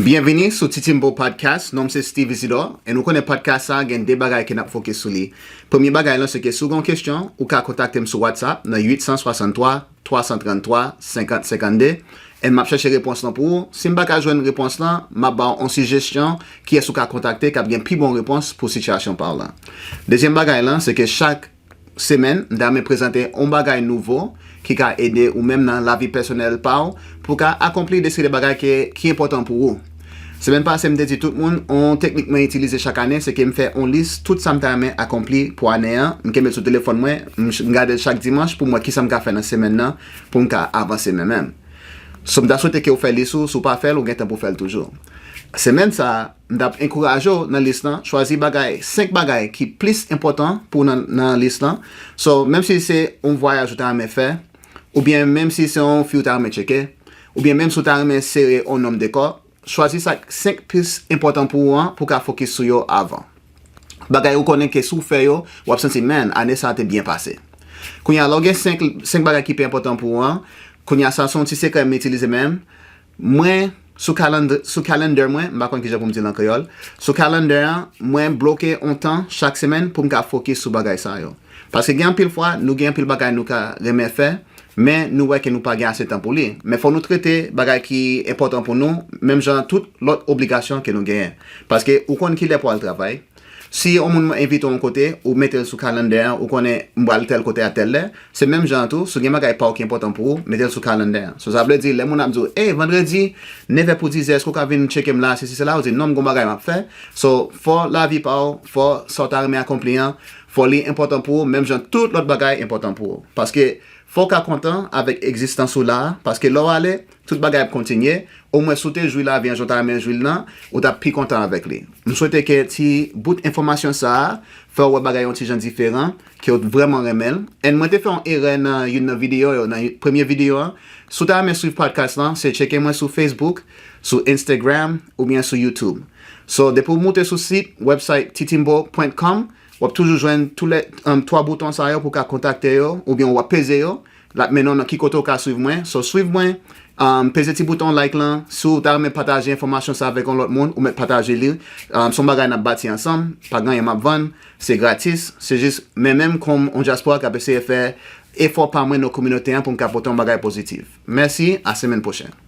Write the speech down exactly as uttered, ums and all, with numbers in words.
Byenvini sou Titimbo Podcast. Non m se Steve Isidore, e nou konnen podcast sa gen de bagay ke n ap fokis sou li. Premye bagay lan se ke si w gen yon kesyon, ou ka kontakte m sou WhatsApp nan uitsantswasanntwa twasantrannntwa senkant senkannde, e m ap chèche repons lan pou ou. Si m pa ka jwenn repons lan, m ap ba w yon sijesyon kiyès ou ka kontakte k ap gen pi bon repons pou sitiyasyon pa w lan. Dezyèm bagay lan se ke chak semèn, m ta renmen prezante yon bagay nouvo ki ka ede ou menm nan lavi pèsonèl pa w pou w ka akonpli de seri de bagay ke, ki enpòtan pou ou. Semèn pase, m te di tout moun, yon teknik mwen itilize chak ane, se ke m fè yon lis tout sa m ta renmen akonpli pou ane an. M kenbe l sou telefòn mwen, m ch- m gade l chak dimanch pou m wè kisa m ka fè nan semèn nan pou m ka avanse menm menm. So, m ta swete ke w fè lis ou, si w pa fè l, ou gen tan pou w fè l toujou. Semèn sa a, m t ap enkouraje w nan lis lan, chwazi bagay, senk bagay ki plis enpòtan pou w nan, nan lis lan. So, menm si se yon vwayaj ou ta renmen fè, oubyen menm si se yon fi ou ta renmen tcheke, oubyen menm si w ta renmen sere yon nonm de kò, chwazi sa k senk plis enpòtan pou ou an pou w ka fokis sou yo avan. Bagay ou konnen ke si w fè yo, w ap santi, man, ane sa a te byen pase. Kounye a, lè w gen senk, senk bagay ki pi enpòtan pou ou an, kounye a, sa se yon ti sekrè m itilize menm. Mwen, sou calendar, sou calendar mwen, m pa konn kijan pou m di l an kreyòl, sou calendar an, mwen bloke yon tan chak semèn pou m ka fokis sou bagay sa yo. Paske gen anpil fwa, nou gen anpil bagay nou ka renmen fè, men nou wè ke nou pa gen ase tan pou li. Men fò nou trete bagay ki enpòtan pou nou, menm jan tout lòt obligasyon ke nou genyen. Paske ou konn kilè pou al travay. Si yon moun envite w yon kote, ou mete l sou calendar an, ou konnen m pral tèl kote a tèl lè, se menm jan an tou, si w gen bagay pa w ki enpòtan pou ou, mete l sou calendar an. So, sa vle di, lè moun ap di w, ey, vandredi, nevè pou dizè, èske w ka vin tcheke m la, sesi, sela, ou di, non, m gen yon bagay m ap fè. So, fò lavi pa w, fò sa w ta renmen akonpli an, fò li enpòtan pou ou, menm jan tout lòt bagay enpòtan pou ou. Paske, fò w ka kontan avèk egzistans ou la a, paske lè w ale, tout bagay ap kontinye. Omwen, si w te jwi lavi an jan w ta renmen jwi l lan, ou t ap pi kontan avèk li. M swete ke ti bout enfòmasyon sa a fè w wè bagay yon ti jan diferan, ke w vrèman renmen l. And mwen te fè yon erè nan youn nan videyo yo, nan y- premye videyo an. Si w ta renmen swiv podcast lan, se tcheke mwen sou Facebook, sou Instagram, oubyen sou YouTube. So, depi w moute sou sit, website titimbo pwen kòm, w ap toujou jwenn tou lè, um, twa bouton sa yo pou w ka kontakte yo, oubyen w ap peze yo, l ap mennen w nan ki kote w ka swiv mwen. So, swiv mwen, um, peze ti bouton like lan. Si w ta renmen pataje enfòmasyon sa avèk yon lòt moun, ou mèt pataje li. Um, se yon bagay n ap bati ansanm, pa gen anyen m ap vann, se gratis. Se jis, men menm kòm yon dyaspora k ap eseye fè efò pa mwen nan kominote an pou m ka pote yon bagay pozitif. Mèsi, a semèn pwochèn.